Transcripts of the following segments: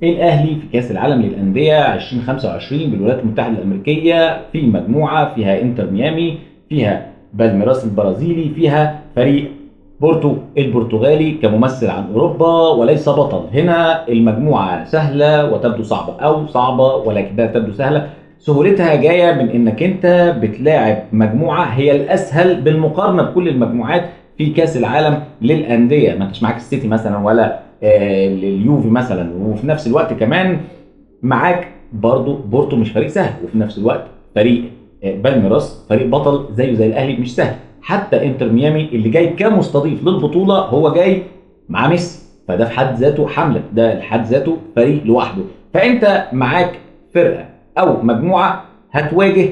الاهلي في كاس العالم للاندية 2025 بالولايات المتحدة الامريكية في مجموعة فيها انتر ميامي، فيها بالميراس البرازيلي، فيها فريق بورتو البرتغالي كممثل عن اوروبا وليس بطل. هنا المجموعة سهلة وتبدو صعبة، او صعبة ولكنها تبدو سهلة. سهولتها جاية من انك انت بتلاعب مجموعة هي الاسهل بالمقارنة بكل المجموعات في كاس العالم للاندية، ما انتش معاك السيتي مثلا ولا اليوفي مثلا، وفي نفس الوقت كمان معاك برضو بورتو مش فريق سهل، وفي نفس الوقت فريق بالميراس فريق بطل زيه زي الاهلي مش سهل. حتى انتر ميامي اللي جاي كمستضيف للبطولة هو جاي مع ميسي، فده في حد ذاته حمله، ده في حد ذاته فريق لوحده. فانت معاك فرقه او مجموعة هتواجه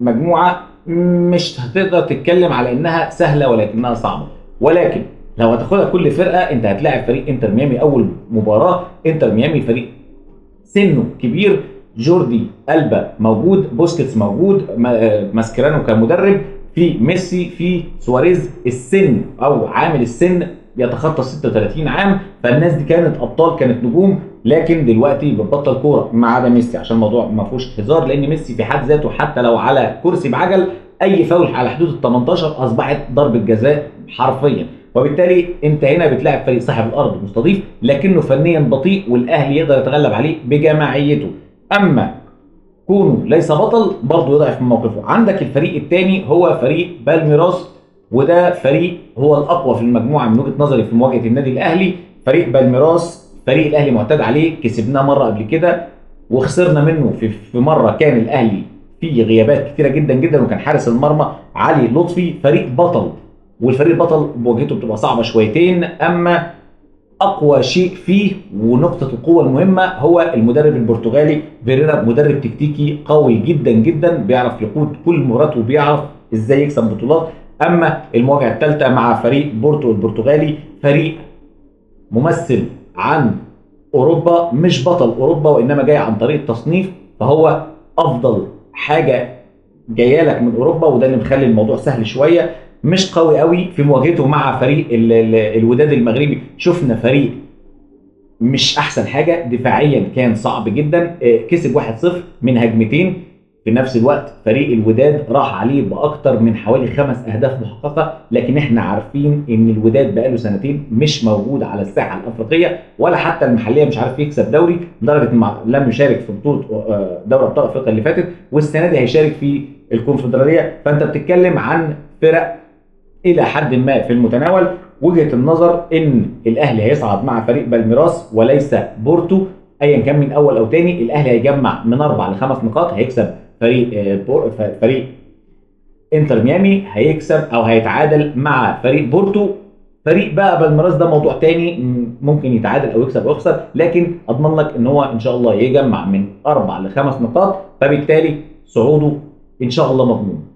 مجموعة مش هتقدر تتكلم على انها سهلة ولكنها صعبة، ولكن لو هتاخدها كل فرقه انت هتلاعب فريق انتر ميامي اول مباراة. انتر ميامي فريق سنة كبير، جوردي ألبا موجود، بوسكيتس موجود، ماسكيرانو كمدرب، في ميسي، في سواريز. السن او عامل السن يتخطى 36 عام، فالناس دي كانت ابطال، كانت نجوم، لكن دلوقتي بتبطل كورة ما عدا ميسي، عشان الموضوع ما فيهوش هزار، لان ميسي في حد ذاته حتى لو على كرسي بعجل اي فاول على حدود ال 18 اصبحت ضربه جزاء حرفيا. وبالتالي انت هنا بتلاعب فريق صاحب الارض مستضيف لكنه فنيا بطيء، والاهلي يقدر يتغلب عليه بجماعيته. اما كونه ليس بطل برضه يضعف من موقفه. عندك الفريق الثاني هو فريق بالميراس، وده فريق هو الاقوى في المجموعة من وجهه نظري في مواجهة النادي الاهلي. فريق بالميراس فريق الاهلي معتاد عليه، كسبناه مرة قبل كده وخسرنا منه في مرة كان الاهلي فيه غيابات كتيرة جدا جدا، وكان حارس المرمى علي لطفي. فريق بطل، والفريق البطل مواجهته بتبقى صعبة شويتين. اما اقوى شيء فيه ونقطة القوة المهمة هو المدرب البرتغالي فيريرا، مدرب تكتيكي قوي جدا جدا، بيعرف يقود كل مباراة وبيعرف ازاي يكسب بطولات. اما المواجهة الثالثة مع فريق بورتو البرتغالي، فريق ممثل عن اوروبا، مش بطل اوروبا وانما جاي عن طريق التصنيف، فهو افضل حاجة جاية لك من اوروبا، وده اللي مخلي الموضوع سهل شوية. مش قوي قوي في مواجهته مع فريق الوداد المغربي، شفنا فريق مش احسن حاجة دفاعيا، كان صعب جدا، كسب 1-0 من هجمتين. في نفس الوقت فريق الوداد راح عليه باكتر من حوالي 5 اهداف محققة، لكن احنا عارفين ان الوداد بقاله سنتين مش موجود على الساحة الافريقية ولا حتى المحلية، مش عارف يكسب دوري، لدرجة لم يشارك في بطوله دوري ابطال افريقيا اللي فاتت، والسنة دي هيشارك في الكونفدراليه. فانت بتتكلم عن فرق الى حد ما في المتناول. وجهه النظر ان الاهلي هيصعد مع فريق بالميراس وليس بورتو، ايا كان من اول او تاني. الاهلي هيجمع من 4 ل5 نقاط، هيكسب فريق انتر ميامي، هيكسب او هيتعادل مع فريق بورتو. فريق بقى بالميراس ده موضوع تاني، ممكن يتعادل او يكسب او يخسر، لكن اضمن لك ان هو ان شاء الله يجمع من 4 ل5 نقاط، فبالتالي صعوده ان شاء الله مضمون.